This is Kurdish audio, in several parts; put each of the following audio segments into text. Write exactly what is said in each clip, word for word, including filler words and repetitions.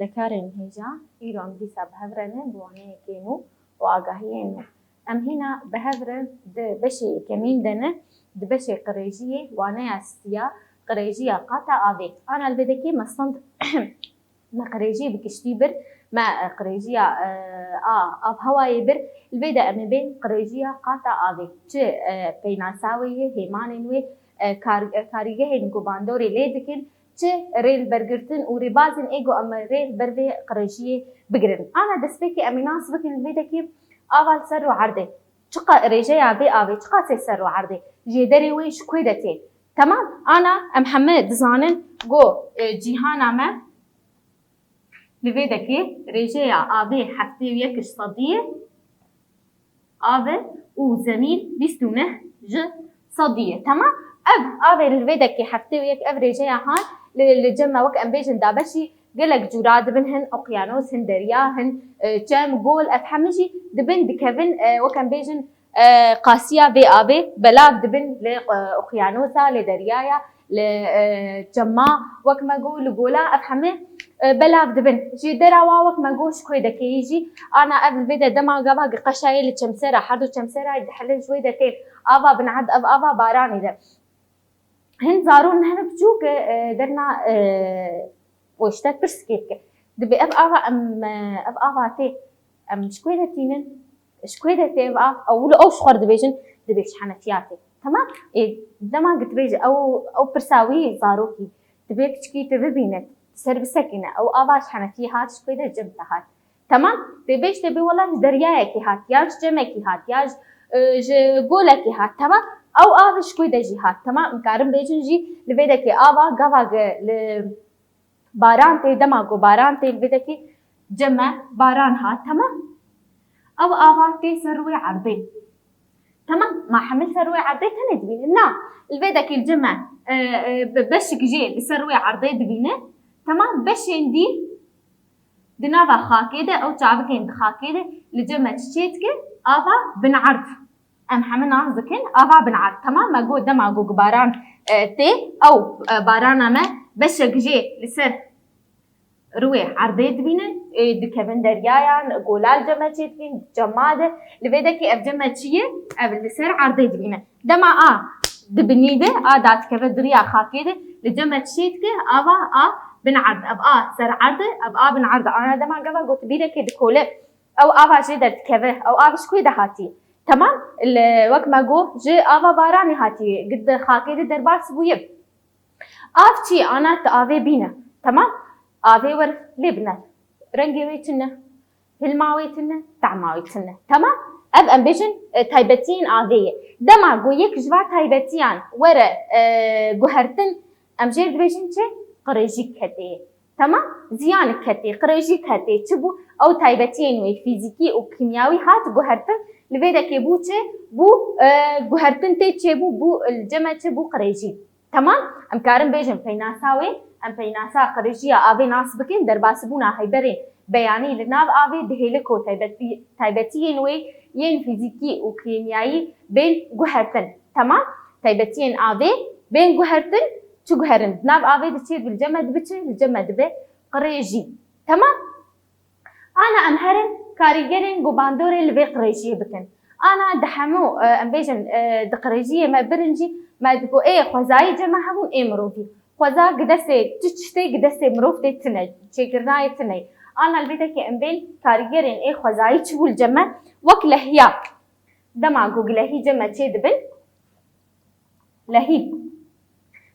Karên hêja, îro em dîsa bi hev re ne bi waneyekê nû û agahiyên nû. Em hîna bi hev re di beşê yekemîn de ne, di beşê qirêjiyê waneya siya, qirêjiya qata avê. Ana li vê dekê me sand me qirêjiyê bi kiştî bir, me, e, qirêjiya, e, a, avhewayê bir. Li vê de em ê bên qirêjiya qata avê. Çi, e, peynasa wê yê, hêmanên wê, e, kar-, e, karîgehên ku bandorê lê dikin, çi rêlbergirtin û rêbazên ê ku em rê li ber vê qirêjiyê bigirin. Ana destpêkê em ê nas bikin li vê dekê ava li ser rû erdê. Çiqa rêjeya vê avê, çiqasê ser rû erdê? Jêderê wê ji ku de tê? Temam, ana em heme dizanin ku, e, cîhana me li vê dekê rêjeya avê heftê û yek ji sediyê, ave û zemîn bîst û neh ji sediyê. Temam, ev avê li vê dekê heftê û yek, ev rêjeya han li, li cem me, wek em bêjin, dabeşî gelek cûra dibin, hin oqyanos, hin derya, hin, e, çem, gol, ev hemî jî dibin, dikevin, e, wek em bêjin, e, qasiya vê avê belav dibin li, e, oqyanosa, li deryaya, li, e, çema, wek me got, li gola, ev hemî, e, belav dibin. Jêdera wa, wek me got, ji ku de tê yî jî, ana ev li vê de dema gava qeşayê li çemsera, her du çemsera dihilin, ji wê de tên ava binerd, ev ava baranê de. Hin zarûn hene biçûk, e, derna, e, poşte pirs kêrke. Dibê ev ava em, e, ev ava tê, em ji ku de tînin? Ji ku de tê ev av? Ew li ew ji xwe re dibêjin, dibê ji henefiya tê. Temam? Ê, dema ku dibêje ew, ew pirsa wî zarokî, dibê piçkî tu bibîne, ser bisekîne, ew ava ji henefiyê hat, ji ku de cem te hat. Temam? Tê bêj, tê bê wela ji deryayekî hat, yan ji cemekî hat, ya ji, e, ji golekî hat. Temam? Ew av ji ku de jî hat. Temam? Em karin bêjin jî li vê dekê ava gava ge-, li baran tê, dema ku baran tê li vê dekê ceme baran hat. Temam? Ew ava tê ser rûyê erdê. Temam? Ma hemil ser rûyê erdê tenê dibînin? Na. Li vê dekê li ceme, e, e, be-, beşik jê li ser rûyê erdê dibîne. Temam? Beşên dî di nava xakê de, ew çavikên di xakê de li cem me çi çê dike? Ava binerd. Em heme nas dikin, ava binerd. Temam, me got dema ku baran, e, tê, ew, e, barana me beşek jê li ser rûyê erdê dibînin, e, dikevin deryayan, gola li cem me çê dikin, cema de. Li vê dekê ev cem me çi ye? Ev li ser erdê dibîne. Dema a di binî de, a dadikeve di riya xakê de, li cem me çi çê dike? Ava a bin erd. Ev a ser erd e, ev a bin erd e. Ana dema gava got bîrekê dikole, ew ava jê derdikeve, ew av ji ku de hatî? Temam? Li, wek me got, ji ava baranê hatî, di xakê de derbas bûye. Av çi ye? Ana tu avê bîne. Temam? Avê wer lê bine. Rengê wê tune, hilma wê tune, tehma wê tune. Temam? Ev em bêjin, e, taybetiyên avê ye. Dema ku yek ji va taybetiyan were, e, guhertin, em jê dibêjin çi? Qirêjî ketê. Temam? Ziyanik ketê, qirêjî ketê. Çi bû? Ew taybetiyên wê fîzîkî û kîmyawî hat guhertin. Li vê dekê bû çi? Bû, e, guhertin tê çêbû, bû, e, li cem me çi bû? Qirêjî. Temam? Em karin bêjin peynasa wê, em peynasa qirêjiya avê nas bikin, derbasbûna heyberên beyanî li nav avê dihêle ku taybetî-, taybetiyên wê yên fîzîkî û kîmyayî bên guhertin. Temam? Taybetiyên avê bên guhertin, çi guherin? Di nav avê de çi dibe? Li cem me dibe çi? Li cem me dibe qirêjî. Temam? Ana em herin karîgerên ku bandorê li vê qirêjiyê bikin. Ana di hemû, e, em bêjin, e, di qirêjiyê me birin jî, me digo ê xwezayî cem me hebûn, ê mirovî. Xweza gi destê çi tiştê, gi destê mirov tê tune, çêkirina yê tune. Ana li vê dekê em bên karîgerên ê xwezayî çi bû li cem me? Wek lehiya. Dema ku gi lehî cem me çê dibin, lehî.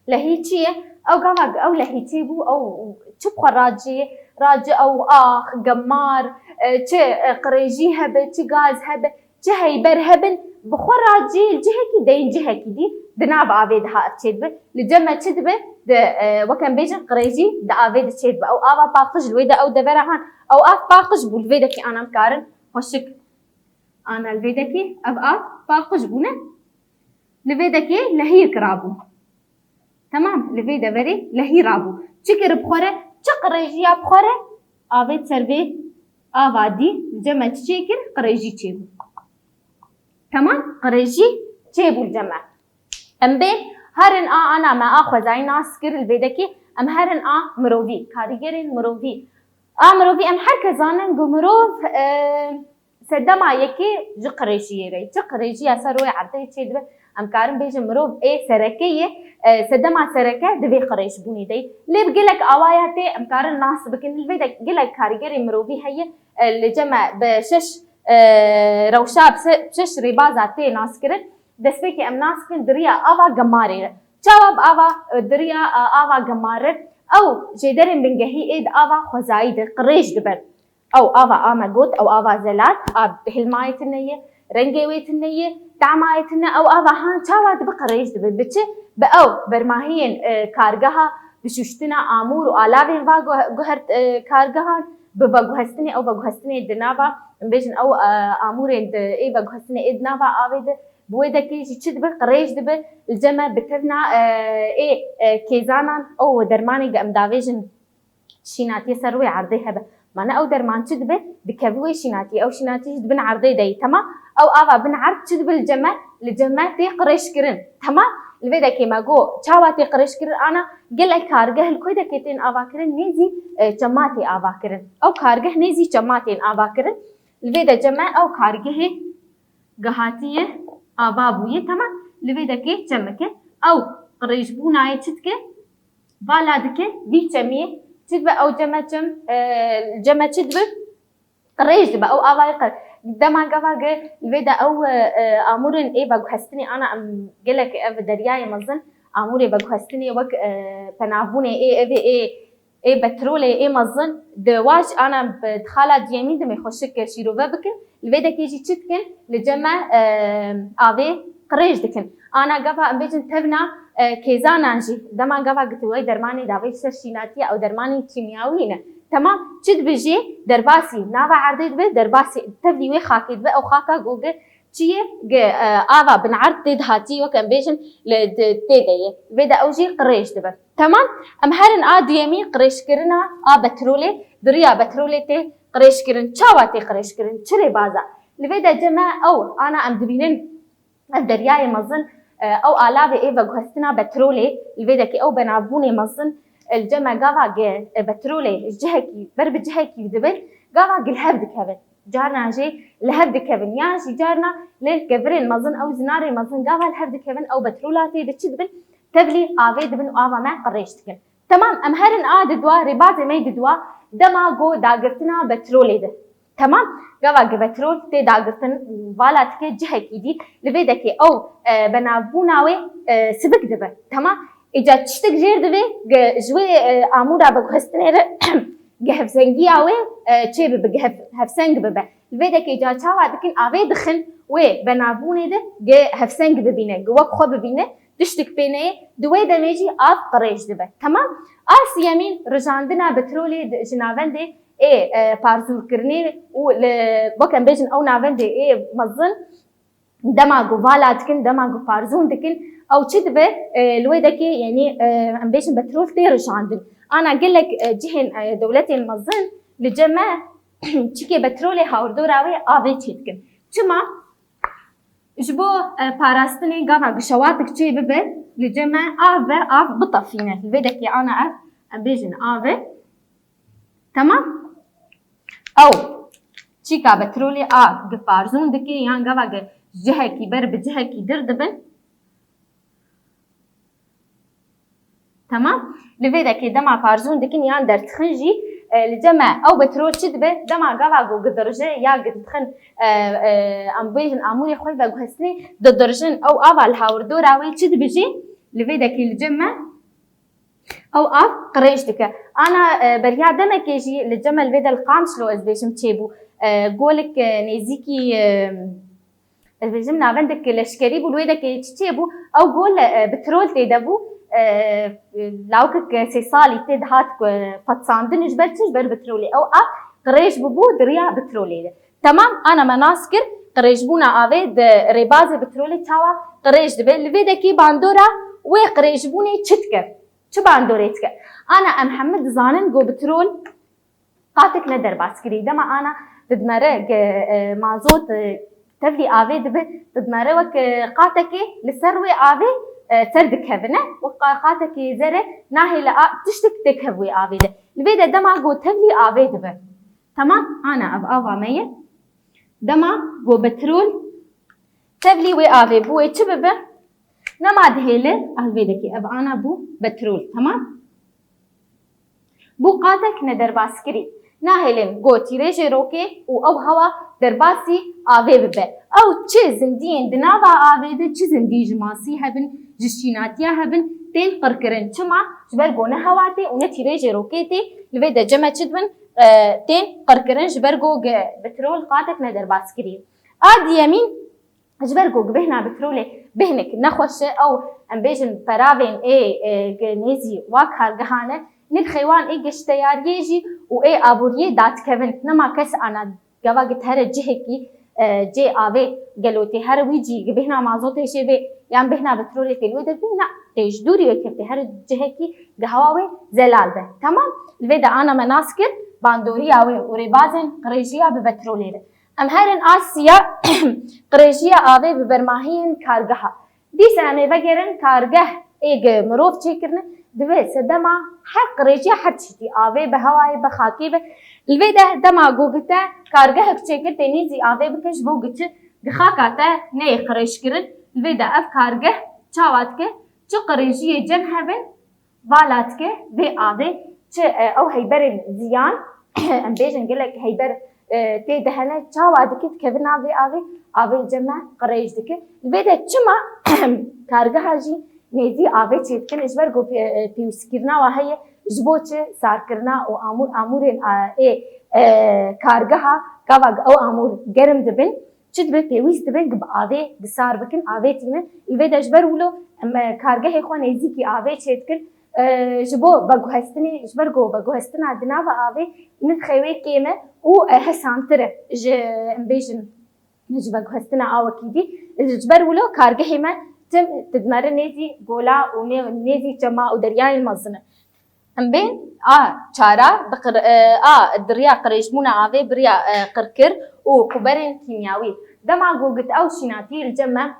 Lehî çi ye? Ew gava ew lehî çê bû, ew çi bi xwe raciyê? Raci ew ax, gemar, e, çi, e, qirêjî hebe, çi gaz hebe, çi heyber hebin, bi xwe raciyê li cihekî, deyên cihekî dî, di nav avê de ha ev çê dibe. Li cem me çi dibe? Di, e, wek em bêjin qirêjî di avê de çê dibe. Ew ava paqij li wê de, ew devera han, ew av paqij bû, li vê dekê ana em karin xweşik. Ana li vê dekê ev av paqij bûne. Li vê dekê lehiyek rabû. Temam, li vê deverê lehî rabû. Çi kir bi xwe re? Çi qirêjiya bi xwe re? Avê ser vê ava dî, li cem me çi çêkir? Qirêjî çêbû. Temam, qirêjî çêbû li cem me. Em bê herin a ana me a xwezayî nas kir, li vê dekê em herin a mirovî, karîgerên mirovî. A mirovî, em her kes zanin ku mirov, e, sedema yekê ji qirêjiyê re. Çi qirêjiya ser rûyê erdê çê dibe, em karin bêjin mirov ê sereke ye, e, sedema sereke di vê qirêjbûnê de ye. Lê bi gelek awaya tê em karin nas bikin. Li vê de gelek karîgerê mirovî heye, e, li cem me bi şeş, e, rewşa, bi se-, bi şeş rêbaza tê nas kirin. Destpêkê em nas bikin di riya ava gemarê re. Çawa bi ava, e, di riya, e, ava gemar re? Ew jêderên bingehî ê di ava xwezayî de qirêj dibin. Ew ava a me got, ew ava zelal, a hilmayê tune ye, rengê wê tune ye, tamayê tune, ew ava han çawa dibe qirêj dibe. Bi çi? Bi ew bermahiyên, e, kargeha bişuştina amûr û alavên va guh-, guhert, e, kargehan, bi veguhestinê, ew veguhestinê di nava, em bêjin ew, e, amûrên di ê veguhestinê ê di nava avê de, bi wê dekê jî çi dibe? Qirêj dibe. Li cem me bi tevna, e, ê, e, kêzanan ew dermanê ge em davêjin şînatiyê ser rûyê erdê hebe. Mane ew derman çi dibe? Dikeve wê şînatiyê. Ew şînatî jî di bin erdê de ye. Temam? Ew ava bin erd çi dibe li cem me? Li cem me tê qirêjkirin. Temam? Li vê dekê me got, çawa tê qirêjkirin ana? Gelek kargeh li ku dekê tên avakirin? Nêzî, e, çema tê avakirin. Ew kargeh nêzî çema tên avakirin. Li vê de cem me ew kargehê gehatiye ava bûye. Temam? Li vê dekê çemike. Ew qirêjbûnayê çi dike? Vala dike vî çemiyê. Çi dibe ew cem me çem, e, cem me çi dibe? Qirêj dibe. Ew avayê qir-, dema gava ge li vê de ew, e, e, amûrên ê veguhestinê ana em gelek ev deryayê mezin, amûrê veguhestinê wek, e, penavbûnê ê, evê ê, ê petrolê ê mezin, di waj ana bi xala duyemî dimê xweşik şîrove bikin. Li vê dekê jî çi dikin? Li cem me, e, avê qirêj dikin. Ana gava em bêjin tevna, e, kêzanan jî, dema gava gotê wê dermanê davê ser şînatiye, ew dermanên kîmyawî ne. Temam, çi dibe jê? Derbasî nava erdê dibe, derbasî tevlî wê xakê dibe, ew xaka goge çi ye? Ge, e, ava bin erd tê dihatî, wek em bêjin, li, di, tê de ye. Vê de ew jî qirêj dibe. Temam, em herin a duyemî, qirêjkirina a petrolê, di riya petrolê tê qirêjkirin. Çawa tê qirêjkirin? Çi rêbaza? Li vê de cem me ew, ana em dibînin, ev deryayê mezin, e, ew alavê ê veguhestina petrolê, li vê dekê ew benavbûnê mezin, e, li cem me gava ge, e, petrolê ji cihekî ber bi cihekî dibin, gava gi li hev dikevin. Carna jê li hev dikevin. Yan jî carna li kevirên mezin, ew zinarê mezin gava li hev dikevin, ew petrola tê de çi dibin? Tevlî avê dibin û ava me qirêj dikin. Temam, em herin a didwa, rêbazê me didwa, dema go dagirtina petrolê de. Temam, gava gi petrol tê dagirtin, vala dike cihekî dî, li vê dekê ew, e, benavbûna wê, e, sivik dibe. Temam, îca tiştik jêr divê, ge, ji wê, e, amûra veguhestinê re, ge hevsengiya wê, e, çê bibe, ge hev-, hevseng bibe. Li vê dekê îca çawa dikin, avê dixin wê benavbûnê de, ge hevseng bibîne, ge wek xwe bibîne, tiştik pê neyê, di wê demê jî av qirêj dibe. Temam? A siyemîn, rijandina petrolê di, ji navendê ê, e, parzûrkirinê û li, wek em bêjin, ew navendê ê mezin, dema ku vala dikin, dema ku parzûn dikin, ew çi dibe? E, li wê dekê, yanî, e, em bêjin, petrol tê rijandin. Ana gelek, e, cihên, e, dewletên mezin li cem me çikê petrolê hawirdora wê avê çêdikin. Çima? Ji bo, e, parastinê gava gişewatik çê bibe, li cem me av be, av bitefîne. Li vê dekê ana ev, em bêjin av e. Temam? Ew çîka petrolê a gi parzûn dike yan gava gi cihekî ber bi cihekî dir dibin. Temam. Li vê dekê dema parzûn dikin yan derdixin jî, e, li cem me ew petrol çi dibe? Dema gava ku gidirje ya gidixin, e, e, em bêjin amûrê xwe veguhestinê didirjin, ew ava li hawirdora wê çi dibe jî? Li vê dekê li cem me ew av qirêj dike. Ana, e, beriya demekê jî li cem me li vê de li Qamişlo ez bêjim çêbû. E, golik, e, nêzîkî, e, Ez bêjim navendek leşkerî bû, li wê dekê çi çêbû? Ew gol, e, petrol tê de bû. E, lawikek sê salî tê dihat ku, e, qetsandin ji ber çi? Ji ber petrolê. Ew av qirêj bûbû di riya petrolê de. Temam, ana me nas kir, qirêjbûna avê di rêbazê petrolê çawa qirêj dibe? Li vê dekê bandora wê qirêjbûnê çi dike? Çi bandorê dike? Ana em hemû dizanin ku petrol qatek ne derbaskirî. Dema ana didmere ge, e, mazot, e, tevlî avê dibe, didmere wek, e, qatekê li ser wê avê e, ser dikevine û qa-, qatekî zere nahêle a tiştek têkev wê avê de. Li vê de dema ku tevlî avê dibe. Temam, ana ev ava me ye. Dema ku petrol tevlî wê avê bû wê çi bibe? Nema dihêle, ev vê dekê ev ana bû petrol. Temam. Bû qatek nederbaskirî. Nahêlin ku tîrêjê rokê û ew hewa derbasî avê bibe. Ew çi zindiyên di nava avê de, çi zindî ji masî hebin, ji şînatiya hebin, tên qirkirin. Çima? Ji ber ku ne hewa tê û ne tîrêjê rokê tê, li vê de cem e çi dibin, e, tên qirkirin, ji ber ku ge-, petrol qatek nederbaskirî. A diyemîn, ji ber ku bêhna petrolê bêhnek nexweş e, ew em bêjin peravên ê, e, ge-, nêzî wa kargehan e, nirxê wan ê geşteyariyê jî û ê aboriyê dadikevin. Nema kes ana gava git here cihekî, e, cê avê gelo tê here wî cî bêhna mazotê jê bê yan bêhna petrolê tê li wê de bî, na, tê ji dûrî wê kevtê here cihekî gehawa wê zelal be. Temam, li vê de ana me nas kir bandoriya wê û rêbazên qirêjiya bi petrolê re. Em herin a siya qirêjiya avê bi bermahiyên kargeha. Dîsa em ê vegerin kargeh ê gi mirov çêkirine, divê sedema her qirêjiya her tiştî avê bi hewayê bi xakê bi. Li vê de dema ku gite kargehek çêkir tê nêzî avê bike ji bo giçi gi xaka te neyê qirêjkirin. Li vê de ev kargeh çawa dike? Çi qirêjiyê cem hebin, vala dike vê avê çi, e, ew heyberên ziyan, em bêjin gelek heyber, e, tê de hene, çawa dike dikevin nav vê avê, avê cem e qirêj dike. Li vê de çima kargeha jî nêzî avê çêdikin, ji ber ku pê-, e, pêwîstkirina wa heye ji bo çi sarkirina û amûr, amûrên, a, ê, e, kargeha gava ew amûr germ dibin. Çi dibe pêwîst dibe bi avê bi sar bikin, avê tînin. Li vê de ji ber wilo em, e, kargehê xwe nêzîkî avê çêdikin. E, ji bo veguhestinê, ji ber ku veguhestina di nava avê nirxê wê kêm e û, e, hesantir e ji, em bêjin, ji veguhestina awekî dî. Ji ber wilo kargehê me tim didmere nêzî gola û nê-, nêzî çema û deryayên mezin e. Em bên a çara bi qir-, e, a diriya qirêjbûna avê biriya, e, qirkir û quberên kîmyawî. Dema ku git ew şînatiyê li cem me,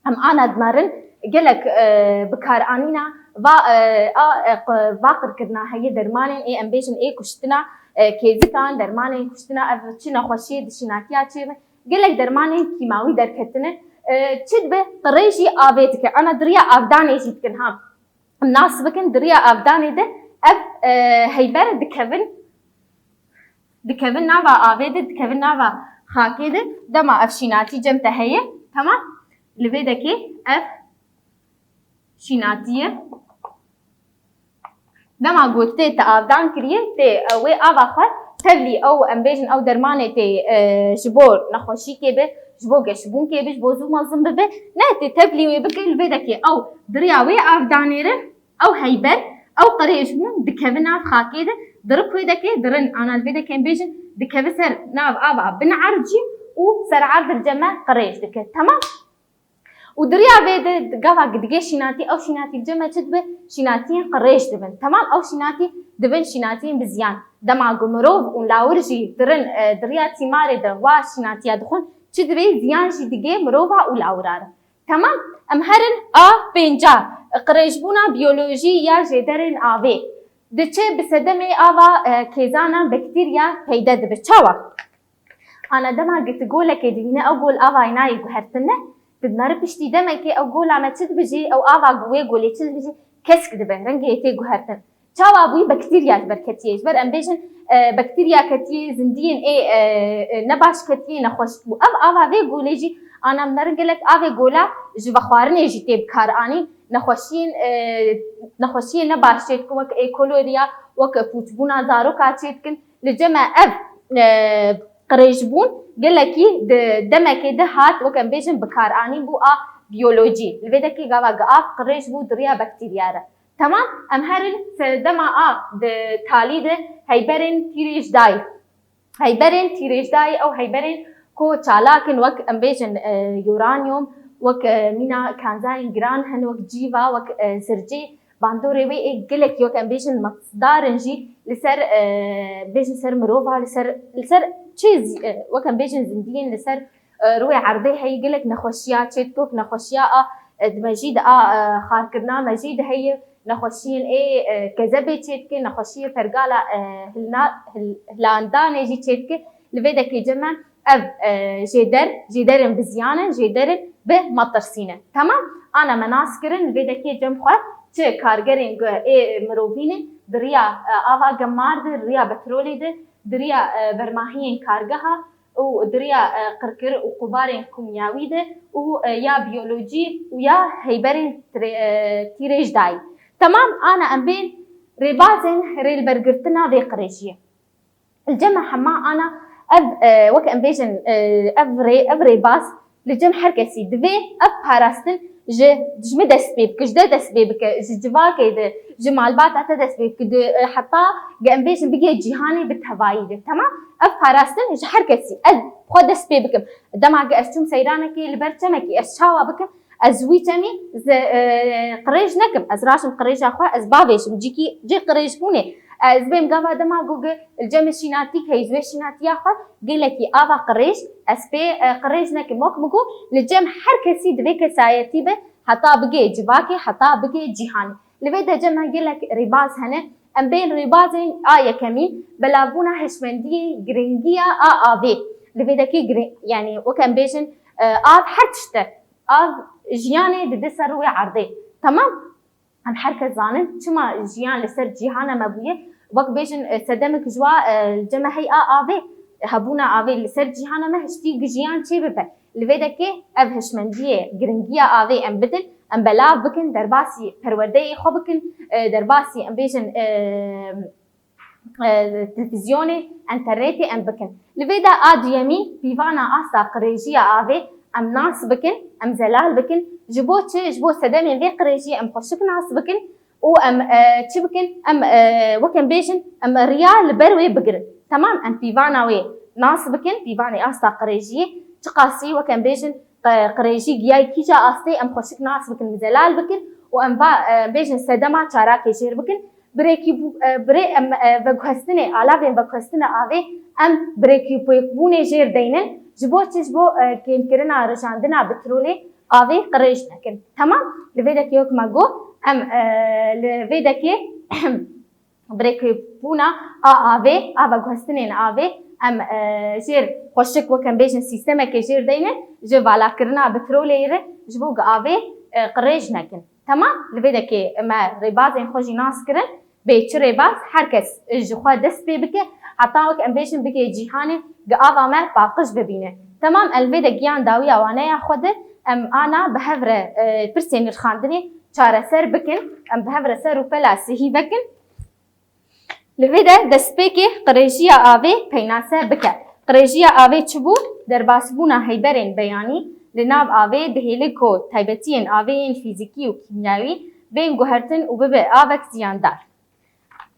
em ana dimerin gelek, e, bikaranîna va, e, a, e, q-, va qirkirina heye dermanên ê em bêjin ê kuştina, e, kêzikan, dermanên kuştina ev çi nexweşiyê di şînatiya çêbin. Gelek dermanên kîmawî derketine, e, çi dibe qirêjî avê dike. Ana diriya avdanê jî dikin ha. Em nas bikin, di riya avdanê de ev, e, heyber dikevin, dikevin nava avê de, dikevin nava xakê de. Dema ev şînatî cem te heye, temam, li vê dekê ev şînatî ye. Dema ku tê te avdan kiriye, tê, e, wê ava xwe tevlî ew, em bêjin, ew dermanê tê, e, ji bo nexweşîkê be, ji bo geşbûnkê be, ji bo zû mezin bibe. Ne tê tevlî wê bike, li vê dekê ew di riya wê avdanê re, ew heyber, ew qirêj bûn dikeve nav xakê de, dirik wê dekê dirin, ana li vê dekê em bêjin, dikeve ser nav ava bin erd jî û ser erd li cem me qirêj dike. Temam? Û di riya vê de gava gidigê şînatî, ew şînatî li cem me çi dibe? Şînatiyên qirêj dibin. Temam, ew şînatî dibin şînatiyên bi ziyan. Dema ku mirov û lawir jî dirin, e, di riya tîmarê de wa şînatiya dixwin, çi dibe? Ziyan jî digê mirova û lawira re. Temam, em herin a pênca, qirêjbûna biyolojî ya jêderên avê. Diçe bi sedemê ava, e, kêzana bakterya peyde dibe. Çawa? Ana dema ku tu golekê dibîne, ew gol avayê nayê guhertin ne. Tu dineri piştî demekê ew gola me çi dibijî, ew ava wê golê çi dibijî, kesk dibe, rengê tê guhertin. Çawa bûyî? Bakterya ji ber ketiye. Ji ber em bêjin, e, bakterya ketiye, zindiyên ê, e, e, nebaş ketiye, nexweş bû. Ev ava vê golê jî, ana em dinerin gelek avê gola ji vexwarinê jî tê bikaranîn. Nexweşiyên, e, nexweşiyên nebaş çê dikin, wek ê koloriya, wek pûçbûna zaroka çê dikin. Li cem me ev, e, qirêjbûn gelekî di demekê de hat, wek em bêjin, bikaranîn bû a biyolojî. Li vê dekê gava gi av qirêj bû di riya bakterya re. Temam, em herin sedema a di talî de heyberên tîrêjdayî. Heyberên tîrêjdayî ew heyberên ku çalak in, wek em bêjin, e, uranyum, wek, e, mîna kanzayên giran hene, wek cîva, wek, e, zircê. Bandorê wê ê gelekî, wek em bêjin, mesdar in jî li ser, e, bêjin ser mirova, li ser, li ser çi zî-, e, wek em bêjin zindiyên li ser, e, rûyê erdê heye gelek nexweşiya çê dike, wek nexweşiya a, E, di me jî de a, e, xarkirina me jî de heye, nexweşiyên ê, e, kezebê çêdike, nexweşiyê pergala, e, hilna-, hil-, hilandanê jî çêdike. Li vê dekê cem me ev, e, jêder, jêderên bi ziyan in, jêderên bi metirsî ne. Temam? Ana me nas kirin, li vê dekê cem xwe çi kargerên gu-, ê mirovî ne, di riya, e, ava gemar de, riya petrolê de, di riya, e, bermahiyên kargeha, û di riya, e, qirkir û qubarên kîmyawî de û, e, ya biyolojî û ya heyberên tirê-, e, tîrêj dayî. Temam, ana em bên rêbazên rêlbergirtina vê qirêjiyê. Li cem me hema ana ev, e, wek em bêjin, e, ev rê-, ev rêbaz li cem her kesî divê ev parastin ji, ji min dest pê bike, ji te dest pê bike, ji civakê de, ji malbata te dest pê bike, di, e, heta ge em bêjin bigê cîhanê bi tevayî de. Temam? Ev parastin ji her kesî. Ez xwe dest pê bikim. Dema ge ez çûm seyranekê li ber çemekî, ez çawa bikim? Ez wî çemî ze-, e, qirêj nekim. Ez raşim qirêja xwe, ez bavêjim. Cîkî cê qirêjbûnê. Ez bêm gava dema ku ge li cem şînatîk heyî, ji wê şînatiya xwe gelekî ava qirêj, ez pê, e, qirêj nekim. Wek min got, li cem her kesî divê kesayetî be, heta bigê civakê, heta bigê cîhanê. Li vê de cem me gelek rêbaz hene. Em bên rêbazên a yekemîn, belavbûna hişmendiyê, giringiya a avê. Li vê dekê girin-, yanî wek em bêjin, e, av her tişt e. Av jiyanê dide ser rûyê erdê. Temam? Em her kes zanin çima jiyan li ser cîhana me bûye. Wek bêjin, e, sedemik ji wa, e, li cem me hey a avê, hebûna avê li ser cîhana me hiştî gi jiyan çê bibe. Li vê dekê ev hişmendiyê, giringiya avê em bidin, em belav bikin, derbasî perwerdeyê xwe bikin, e, derbasî em bêjin, e, e, televîzyonê, enternetê em bikin. Li vê de a duyemîn pîvana asta qirêjiya avê em nas bikin, em zelal bikin. Ji bo çi? Ji bo sedemên vê qirêjiyê em xweşik nas bikin û em, e, çi bikin? Em, e, wek em bêjin, em riya li ber wê bigirin. Temam, em pîvana wê nas bikin, pîvanê asta qirêjiyê, çiqasî wek em bêjin, qe-, qirêjî giyayî kîja astê em xweşik nas bikin, em zelal bikin û em va, e, bêjin sedema çarakê jêr bikin. Birêkî bû-, e, birê em, e, veguhestinê, alavên veguhestina avê em birêkî pêkbûnê jêr deynin. Ji bo çi? Ji bo, e, kêmkirina rijandina petrolê avê qirêj nekin. Temam? Li vê dekê wek me got, em, e, li vê dekê birêkbûna a avê, a veguhestinên avê, em, e, jêr xweşik, wek em bêjin, sîstemekê jêr deyne, ji valakirina petrolê re, ji bo ku avê, e, qirêj nekin. Temam, li vê dekê me rêbazên xwe jî nas kirin, bê çi rêbaz, her kes ji xwe dest pê bike, heta wek em bêjin bigê cîhanê, ku ava me paqij bibîne. Temam, em li vê de giyan dawiya waneya xwe de, em ana bi hev re, e, pirsên nirxandinê çareser bikin, em bi hev re ser û pela sihî vekin. Li vê de destpêkê qirêjiya avê peynase bike. Qirêjiya avê çi bû? Derbasbûna heyberên beyanî li nav avê dihêle ku taybetiyên avê yên fîzîkî û kîmyawî bên guhertin û bibe avek ziyandar.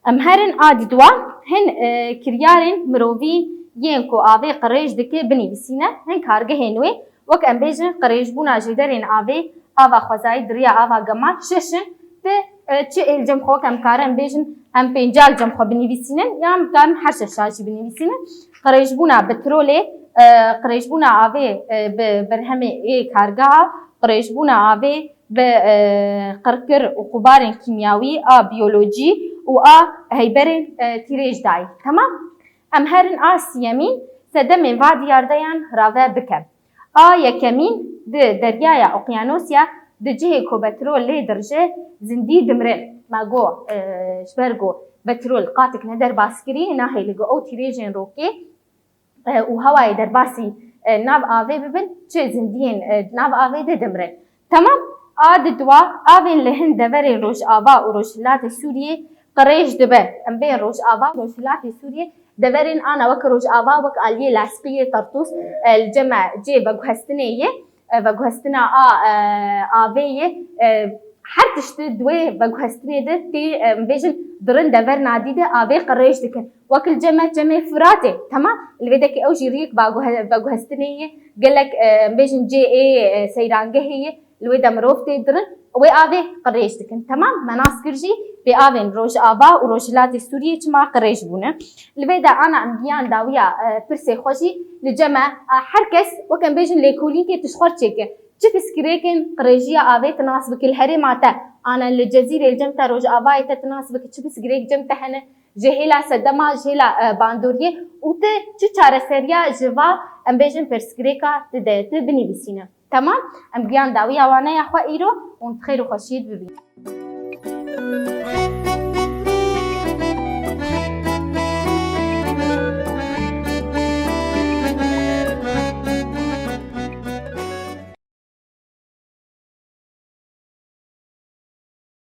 Em herin a diduwa, hin, e, kiryarên mirovî yên ku avê qirêj dike binivîsîne, hin kargehên wê, wek em bêjin, qirêjbûna jêderên avê, ava xwezayî di riya ava gemar şeş in, ti, e, çi ê li cem xwe, wek em karin bêjin, em pênca li cem xwe binivîsînin, yan em karin her şeşa jî binivîsînin. Qirêjbûna petrolê, e, qirêjbûna avê, e, bi berhemê ê kargeha, qirêjbûna avê bi, e, qirkir û qubarên kîmyawî a biyolojî û a heyberên, e, tîrêj dayî. Temam? Em herin a siyemîn, sedemên va diyardeyan rave bikin. A yekemîn, di deryaya okyanusya, di cihê ku petrol lê dirije, zindî dimirin. Me got, e, ji ber ku petrol qatik ne derbaskirî, nahêle ku ew tîrêjên rokê, e, û hewayê derbasî, e, nav avê bibin, çi zindiyên, e, nav avê de dimirin. Temam, a diduwa, avên li hin deverên Rojava û Rojhilatê Sûriyê qirêj dibe. Em bên Rojava û Rojhilatê Sûriyê, deverên ana wek Rojava, wek aliyê Lasqiyê, Tartûs, e, li cem me cê veguhestinê ye, e, veguhestina a, e, avê ye, e, her tişt di wê veguhestinê de tê, em bêjin, dirin dever nadî de avê qirêj dikin. Wek li cem me çemê Firatê, temam, li vê dekê ew jî riyek veguhe-, veguhestinê ye, gelek, em bêjin, cê ê, e, seyrangehê ye, li wê de mirov tê dirin, wê avê qirêj dikin. Temam, me nas kir jî, pê avên Rojava û Rojhilatê Sûriyê çima qirêj bûne. Li vê de ana em giyan dawiya, e, pirsê xwe jî li cem me, e, her kes, wek em bêjin, lêkolînkê tişt xwe çêke. Çi pirsgirêkên qirêjiya avê tu nas bikî li herêma te, anen li Cezîrê, li cem te, Rojavayê te tu nas bikî çi pirsgirêk cem te hene, ji hêla sedema, ji hêla, e, bandoriyê û tu çi çareseriya ji va, em bêjin, pirsgirêka tu de tu binivîsîne. Temam? Em giyan dawiya waneya xwe îro û bi xêr û xweşiyê bibînin.